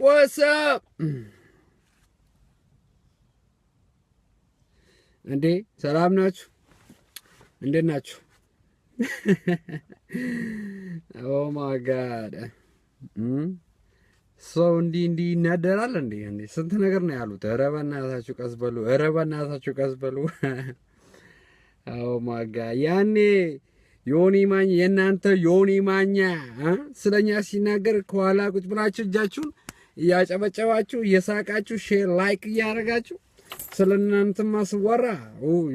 What's up? እንዴ ሰላም ናችሁ? እንዴት ናችሁ? Oh my God፣ ሰው እንዲህ እንዲህ ይናደራል እንዴ? እንዴ ስንት ነገር ነው ያሉት። ኧረ በእናታችሁ ቀስ በሉ፣ ኧረ በእናታችሁ ቀስ በሉ። Oh my God፣ ያኔ ዮኒ ማኛ፣ የእናንተ ዮኒ ማኛ ስለኛ ሲናገር ከኋላ ቁጭ ብላችሁ እጃችሁን እያጨበጨባችሁ፣ እየሳቃችሁ፣ share like እያደረጋችሁ፣ ስለ እናንተማ ስወራ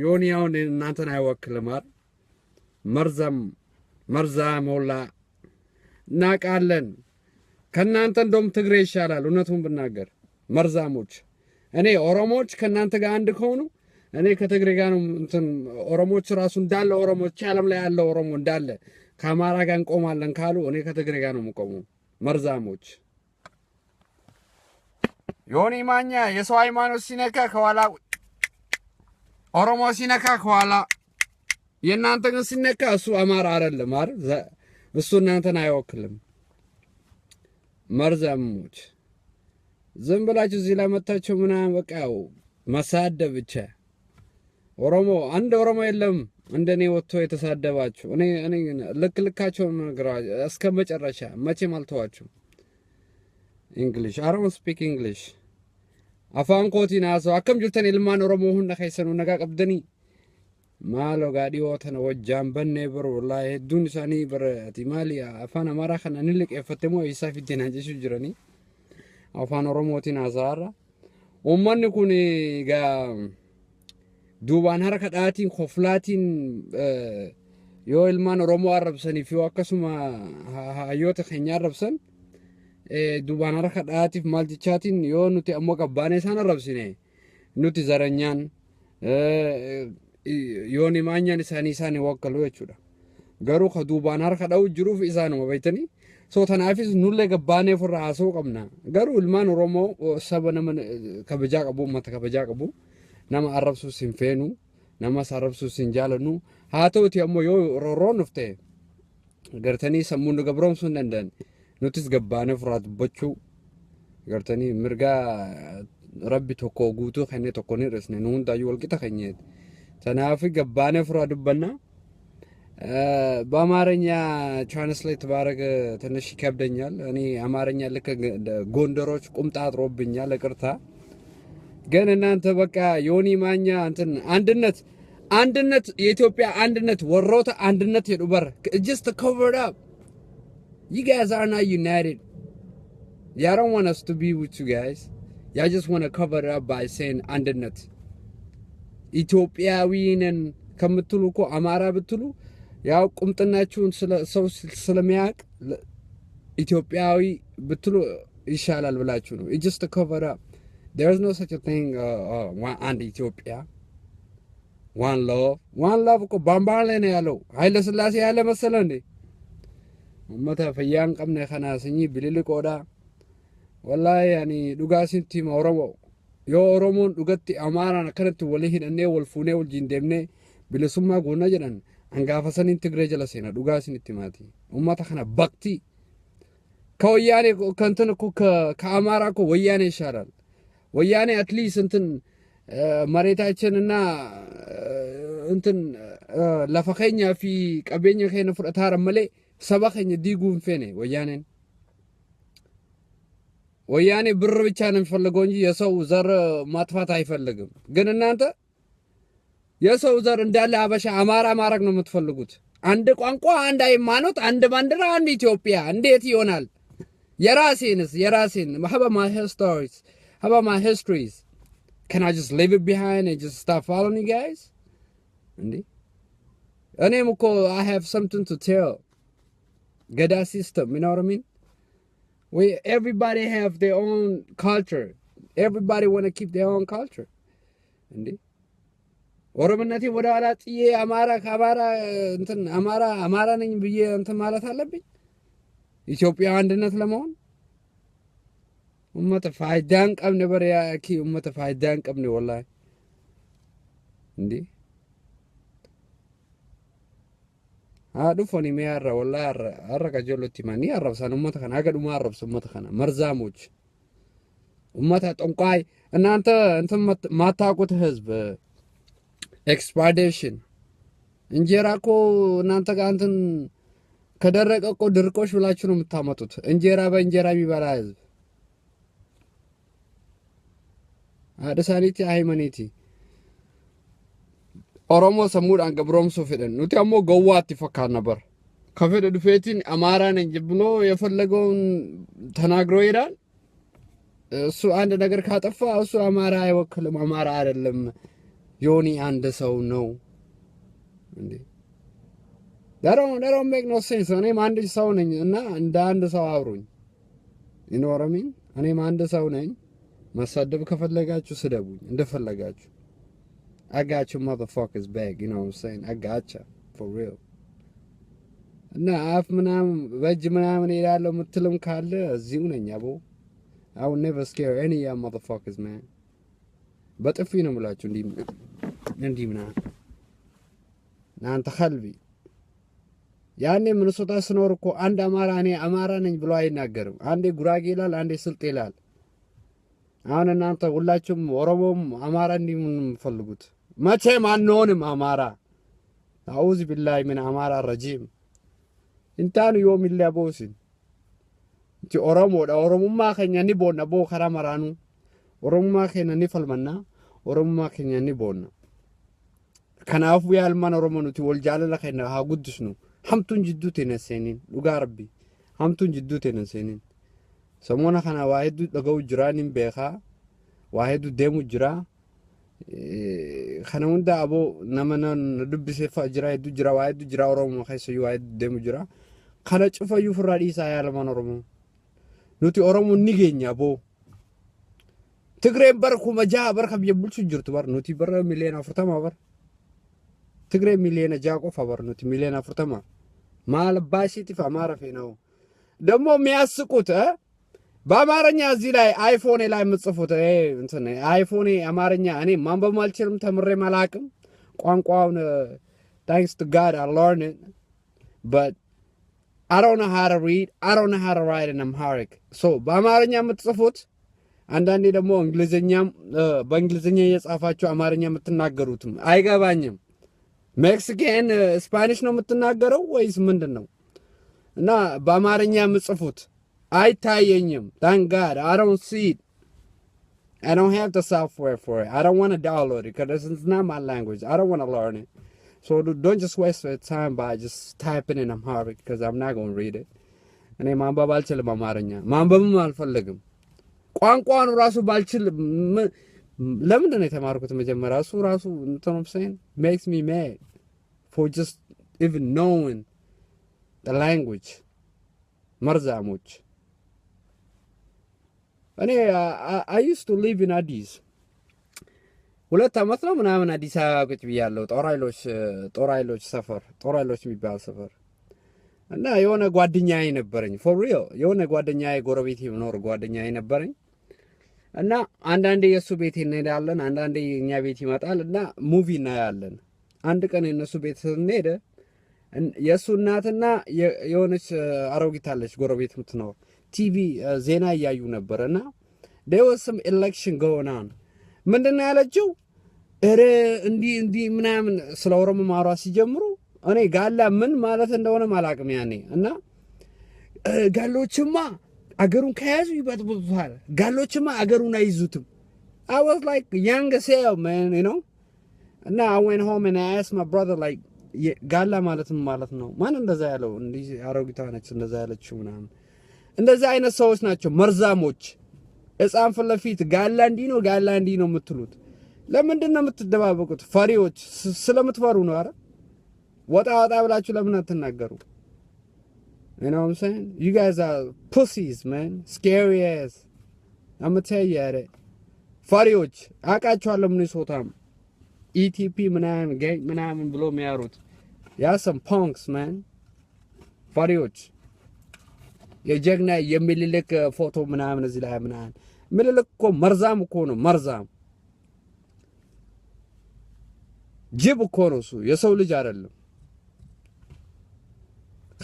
ዮኒ አሁን እናንተን አይወክልም አይደል? መርዛም መርዛ ሞላ እናውቃለን። ከእናንተ እንደውም ትግሬ ይሻላል። እውነቱን ብናገር መርዛሞች፣ እኔ ኦሮሞዎች ከእናንተ ጋር አንድ ከሆኑ እኔ ከትግሬ ጋር ነው። እንትን ኦሮሞዎች ራሱ እንዳለ፣ ኦሮሞዎች ዓለም ላይ ያለው ኦሮሞ እንዳለ ከአማራ ጋር እንቆማለን ካሉ እኔ ከትግሬ ጋር ነው የምቆመው። መርዛሞች፣ ዮኒ ማኛ የሰው ሃይማኖት ሲነካ ከኋላ፣ ኦሮሞ ሲነካ ከኋላ፣ የእናንተ ግን ሲነካ እሱ አማራ አይደለም አይደል? እሱ እናንተን አይወክልም። መርዛሞች፣ ዝም ብላችሁ እዚህ ላይ መታችሁ ምናምን በቃ መሳደብ ብቻ። ኦሮሞ አንድ ኦሮሞ የለም እንደኔ ወጥቶ የተሳደባችሁ። እኔ ልክ ልካቸውን ነግራችሁ እስከ መጨረሻ መቼም አልተዋችሁ። English, I don't speak English. Afaan kootiin haasa'u. Akkam jirtan ilmaan Oromoo hunda keessanuu? Nagaa qabdanii? Maaloo gaa, dhiyoo tana wajjaan bannee bara, wallaahi hedduun isaanii bara ati maali afaan Amaaraa kana ni liqeeffatte moo eessaa fiddeen jechuu jiranii. Afaan Oromootiin haasa'arra. Uummanni kun egaa duubaan harka dhaatiin koflaatiin yoo ilmaan Oromoo arrabsaniif, yoo akkasuma hayyoota keenya arrabsan, duubaan harka dhaatiif maal jechaatiin, yoo nuti ammoo qabbaanee isaan arrabsine nuti zaranyaan yooni maanyaan isaanii isaan wakkalu jechuudha. Garuu ka duubaan harka dha'u jiruuf isaanuma beektanii. So tanaafis nullee gabbaanee ofirraa haasa'uu qabna. Garuu ilmaan Oromoo saba nama kabajaa qabu, uummata kabajaa qabu, nama arrabsuus hin feenu, namas arrabsuus hin jaalannu. Haa ta'uti ammoo yoo roorroon dhufte gartanii sammuu nu gabroomsuu hin danda'an. Nutis gabbaanee ofirraa dubbachuu gartanii mirgaa rabbi tokko guutuu kennee tokko hin hir'isne, nu hundaayyuu walqixa keenyeeti. Tanaaf gabbaanee ofirraa dubbanna. በአማርኛ translate ባረግ ትንሽ ይከብደኛል። እኔ አማርኛ ልክ ጎንደሮች ቁምጣ አጥሮብኛል፣ ይቅርታ። ግን እናንተ በቃ ዮኒ ማኛ እንትን አንድነት አንድነት የኢትዮጵያ አንድነት ወሮታ አንድነት የዱበር just cover it up. You guys are not united. Y'all don't want us to be with you guys. Y'all just want to cover it up by saying አንድነት። ኢትዮጵያዊ ነን ከምትሉ እኮ አማራ ብትሉ ያው ቁምጥናችሁን ሰው ስለሚያውቅ ኢትዮጵያዊ ብትሉ ይሻላል ብላችሁ ነው። Just to cover up. There is no such a thing አንድ ኢትዮጵያ፣ one love. One love እኮ ባምባር ላይ ነው ያለው። ኃይለ ስላሴ ያለ መሰለ እንዴ? Ummata fayyaa hin qabne kana sanyii bililiqoodha. Wallaahi ani dhugaa sitti hima, Oromoo, yoo Oromoon dhugatti Amaaraan akkanatti walii hidhannee, wal fuunee, wajjin deemnee bilisummaa goona jedhan, hangaafa saniin Tigree jala seena. Dhugaa isinitti himaati. Ummata kana bakti ከወያኔ ከእንትን እኮ ከአማራ እኮ ወያኔ ይሻላል። ወያኔ at least እንትን መሬታችንና እንትን lafa keenya fi qabeenya keenya fudhataaran malee saba keenya diiguu hin feene ወያኔን። ወያኔ ብር ብቻ ነው የሚፈልገው እንጂ የሰው ዘር ማጥፋት አይፈልግም። ግን እናንተ የሰው ዘር እንዳለ አበሻ አማራ ማድረግ ነው የምትፈልጉት። አንድ ቋንቋ፣ አንድ ሃይማኖት፣ አንድ ባንዲራ፣ አንድ ኢትዮጵያ እንዴት ይሆናል? የራሴንስ የራሴን how about my stories? How about my histories? Can I just leave it behind and just start following you guys? እንዴ እኔም እኮ I have something to tell. ገዳ system, you know what I mean? We everybody have their own culture. Everybody want to keep their own culture. እንዴ ኦሮምነቴ ወደ ኋላ ጥዬ አማራ ከአማራ እንትን አማራ አማራ ነኝ ብዬ እንትን ማለት አለብኝ ኢትዮጵያ አንድነት ለመሆን? Ummata faayidaa hin qabne bara yaakii, ummata faayidaa hin qabne wallaahi። እንዴ haa dhufani mee har'a, wallaahi har'a har'a qajeellotti himanii arrabsan ummata kana, haga dhumaa arrabsa ummata kana መርዛሞች። Ummata ጠንቋይ እናንተ እንትን ማታውቁት ህዝብ expiration እንጀራ እኮ እናንተ ጋር እንትን ከደረቀ እኮ ድርቆሽ ብላችሁ ነው የምታመጡት። እንጀራ በእንጀራ የሚበላ ህዝብ haadha haymaniiti. Oromoo sammuudhaan gabroomsuu fedhan, nuti ammoo gowwaatti fakkaanna bar. ከፌደ dhufeetiin አማራ ነኝ ብሎ የፈለገውን ተናግሮ ይሄዳል። እሱ አንድ ነገር ካጠፋ እሱ አማራ አይወክልም፣ አማራ አይደለም፣ ዮኒ አንድ ሰው ነው እንዴ? That don't make no sense። እኔም አንድ ሰው ነኝ እና እንደ አንድ ሰው አውሩኝ። You know what I mean? እኔም አንድ ሰው ነኝ። መሳደብ ከፈለጋችሁ ስደቡኝ እንደፈለጋችሁ። I got you motherfuckers back, you know what I'm saying? I gotcha for real። እና አፍ ምናምን በእጅ ምናምን እሄዳለሁ የምትልም ካለ እዚሁ ነኝ አቦ። I will never scare any of y'all motherfuckers, man። በጥፊ ነው የምላችሁ፣ እንዲህ እንዲህ ምናምን እናንተ ከልቢ። ያኔ ሚኒሶታ ስኖር እኮ አንድ አማራ እኔ አማራ ነኝ ብሎ አይናገርም። አንዴ ጉራጌ ይላል፣ አንዴ ስልጤ ይላል። አሁን እናንተ ሁላችሁም ኦሮሞም አማራ እንዲህ የምፈልጉት መቼም አንሆንም አማራ። أعوذ بالله من አማራ رجيم hin taanu yoomillee aboosin. Nuti Oromoodha. Oromummaa keenya ni boonna boo karaa maraanuu. Oromummaa keenya ni falmannaa. Oromummaa keenya ni boonna. Kanaafuu yaa ilmaan Oromoo, nuti wal jaalala keenya haa guddisnu. Hamtuun jidduu teenya seeniin, dhugaa rabbi. Hamtuun jidduu teenya seeniin. Samoona kana waa hedduu dhaga'u jira, nin beekaa. Waa hedduu deemu jira. Kana hunda aboo nama na dubbisee fa'a jira, hedduu jira, waa hedduu jira, Oromoo keessa waa hedduu deemu jira. Kana cufayyuu ofirraa dhiisaa yaa ilmaan Oromoo. Nuti Oromoo ni geenya aboo. Tigreen bara 6000 bara kan biyya bulchu jirtu bar, nuti bara miliyoona 40 bar. Tigreen miliyoona 6 qofa bar, nuti miliyoona 40. Maal abbaa ishiitiif Amaara feena'u? ደግሞ የሚያስቁት በአማርኛ እዚህ ላይ አይፎኔ ላይ የምጽፉት እንትን አይፎኔ አማርኛ እኔ ማንበብ አልችልም፣ ተምሬም አላቅም። ቋንቋውን thanks to God I learned it, but I don't know how to read, I don't know how to write in Amharic. So በአማርኛ የምትጽፉት፣ አንዳንዴ ደግሞ እንግሊዝኛም በእንግሊዝኛ እየጻፋችሁ አማርኛ የምትናገሩትም አይገባኝም። Mexican Spanish ነው የምትናገረው ወይስ ምንድን ነው? እና በአማርኛ የምጽፉት አይታየኝም። Thank God I don't see it. I don't have the software for it. I don't want to download it because it's not my language. I don't want to learn it. So don't just waste your time by just typing in Amharic because I'm not going to read it. እኔ ማንበብ አልችልም አማርኛ፣ ማንበብም አልፈልግም። ቋንቋውን ራሱ ባልችል ለምንድን ነው የተማርኩት መጀመሪያ? እሱ ራሱ እንትን saying makes me mad for just even knowing the language። መርዛሞች። እኔ I used to live in አዲስ፣ 2 ዓመት ነው ምናምን አዲስ አበባ ቁጭ ብያለሁ። ጦር ኃይሎች ሰፈር፣ ጦር ኃይሎች የሚባል ሰፈር። እና የሆነ ጓደኛዬ ነበረኝ፣ for real፣ የሆነ ጓደኛዬ፣ ጎረቤት የሚኖር ጓደኛዬ ነበረኝ። እና አንዳንዴ የእሱ ቤት እንሄዳለን፣ አንዳንዴ የእኛ ቤት ይመጣል እና movie እናያለን። አንድ ቀን የእነሱ ቤት ስንሄድ የእሱ እናትና የሆነች አሮጊት አለች ጎረቤት የምትኖር፣ ቲቪ ዜና እያዩ ነበር እና there was some election going on። ምንድን ነው ያለችው? እረ እንዲህ እንዲህ ምናምን ስለ ኦሮሞ ማውራት ሲጀምሩ እኔ ጋላ ምን ማለት እንደሆነ አላውቅም ያኔ። እና ጋሎችማ አገሩን ከያዙ ይበጥብጡታል፣ ጋሎችማ አገሩን አይዙትም። I was like young as hell, man. እና I went home and I asked my brother like ጋላ ማለት ምን ማለት ነው? ማን እንደዛ ያለው? እንዲህ አሮጊቷ ነች እንደዛ ያለችው ምናምን። እንደዛ አይነት ሰዎች ናቸው መርዛሞች። ሕፃን ፊት ለፊት ጋላ እንዲህ ነው፣ ጋላ እንዲህ ነው የምትሉት ለምንድን ነው የምትደባበቁት? ፈሪዎች ስለምትፈሩ ነው። አረ ወጣ ወጣ ብላችሁ ለምን አትናገሩ? You know what I'm saying? You guys are pussies, man. Scary ass. I'm gonna tell you at it. ፈሪዎች አውቃችኋለሁ። ሚኒሶታም ETP ምናምን gang ምናምን ብሎ የሚያሩት y'all some punks, man። ፈሪዎች። የጀግና የሚኒልክ ፎቶ ምናምን እዚህ ላይ ምናምን። ምኒልክ እኮ መርዛም እኮ ነው። መርዛም ጅብ እኮ ነው እሱ፣ የሰው ልጅ አይደለም።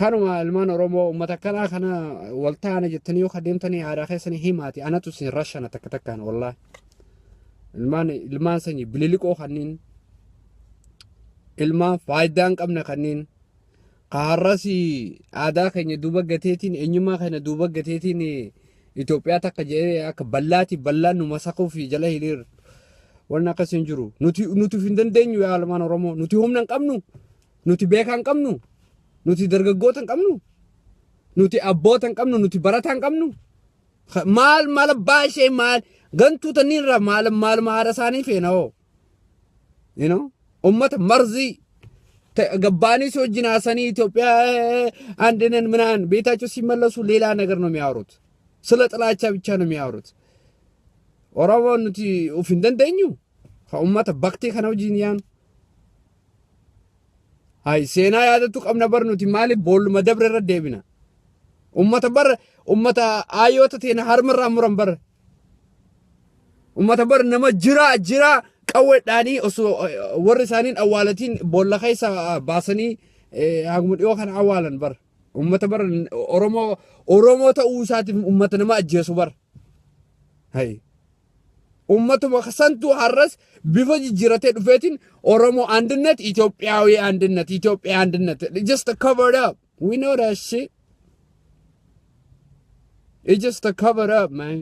Kanuma ilmaan Oromoo, uummata akkanaa kana wal taana jettanii yoo adeemtanii aadaa keessanii himaati, anatu isin rashana takka takkaan, wallaahi. Ilmaan sanyii bililiqoo kanneen, ilmaan faayidaa hin qabne kanneen, har'as aadaa keenya duuba gateetiin, eenyummaa keenya duuba gateetiin, Itoophiyaa takka jedhee akka ballaati ballaan nu masakuu fi jala hiriir wanni akkas hin jiru. Nuti hin dandeenyu, yaa ilmaan Oromoo. Nuti humna hin qabnu, nuti beekaa hin qabnu, nuti dargaggoota hin qabnu, nuti abboota hin qabnu, nuti barataa hin qabnu. Maal maal abbaa ishee, maal gantuu tanniirraa, maal maal haadha isaanii feena hoo? Ummata marzii ገባኒ ሰዎች ናሰኒ ኢትዮጵያ አንድ ነን ምናምን፣ ቤታቸው ሲመለሱ ሌላ ነገር ነው የሚያወሩት። ስለ ጥላቻ ብቻ ነው የሚያወሩት። Oromoo, nuti of hin dandeenyu ummata baktee kana wajjin yaanu. Hay, seenaa yaadatu qabna bar. Nuti maaliif boolluma dabre irra deebina? Ummata bar, ummata ayyoota teena harmarraa muran bar. Ummata bar nama jira jira qawweedhaanii osoo warri isaaniin awwaalatiin boolla keessa baasanii haguma dhiyoo kana awwaalan bar. Ummata bar Oromoo Oromoo ta'uu isaatiif ummata nama ajjeesu bar. Hay. Ummatuma santu har'as bifa jijjiiratee dhufeetiin Oromoo አንድነት፣ ኢትዮጵያዊ አንድነት፣ ኢትዮጵያ አንድነት, just to cover it up. We know that shit. It's just to cover it up, man.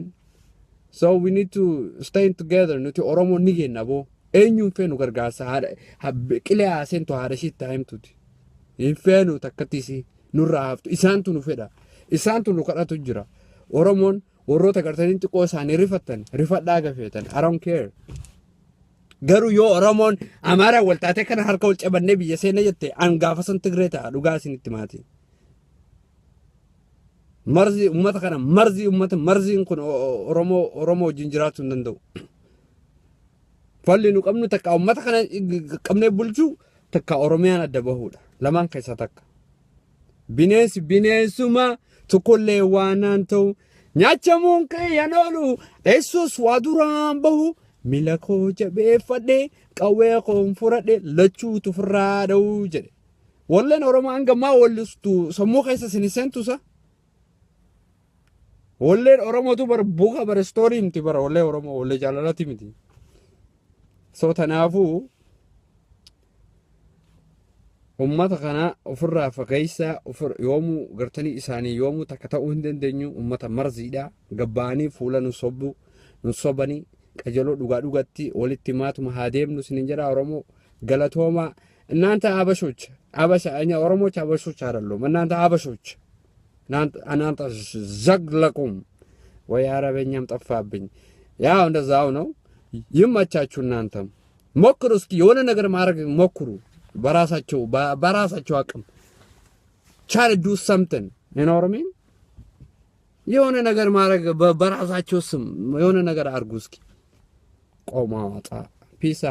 So we need to stay together. Nuti Oromoo ni kenna boo. Eenyuun feenu gargaarsa haadha qilee haaseentu haadha ishiitti haa himtuti. Hin feenu takkattis nurraa haftu. Isaantu nu fedha. Isaantu nu kadhatu jira. Oromoon warroota gartanii xiqqoo isaanii rifattan rifadhaa gafeetan. I don't care. Garuu yoo Oromoon Amaaraa wal taatee kana harka wal cabannee biyya seena jette, an gaafa san Tigree ta'a, dhugaa isinitti maati. Marzii uummata kana, marzii uummata, marziin kun Oromoo wajjin jiraachuu hin danda'u. Falli nu qabnu takka uummata kana qabnee bulchuu, takka Oromiyaan adda bahuudha. Lamaan keessaa takka. Bineensi bineensuma tokkollee waan ta'u nyaachamuun kiyyan oolu, dheessus waa duraan bahu, miila koo jabeeffadhe, qawwee koon fudhadhe, lachuutu ofirraa dha'uu jedhe. Walleen Oromoo hanga maa wallistu sammuu keessa isin seentusa. Walleen Oromootu bara buka bara story miti bara, wallee Oromoo wallee jaalalati miti. So tanaafuu ummata kana ofirraa fageessaa. Yoomuu gartanii isaanii yoomuu takka ta'uu hin dandeenyu. Ummata marziidha, gabbaanii fuula nu sobbu, nu sobanii. Qajaloo dhugaa dhugatti walitti maatuma haa deemnu isinin jedha. Oromoo, galatooma. እናንተ አበሾች፣ አበሻ፣ እኛ ኦሮሞች አበሾች አይደሉም። እናንተ አበሾች፣ እናንተ ዘግለቁም ወይ አረበኛም ጠፋብኝ። ያው እንደዛው ነው። ይመቻችሁ። እናንተም ሞክሩ እስኪ፣ የሆነ ነገር ማድረግ ሞክሩ። በራሳቸው አቅም try to do something, you know what I mean? የሆነ ነገር ማድረግ፣ በራሳቸው ስም የሆነ ነገር አድርጉ እስኪ። ቆማጣ ፒሳ።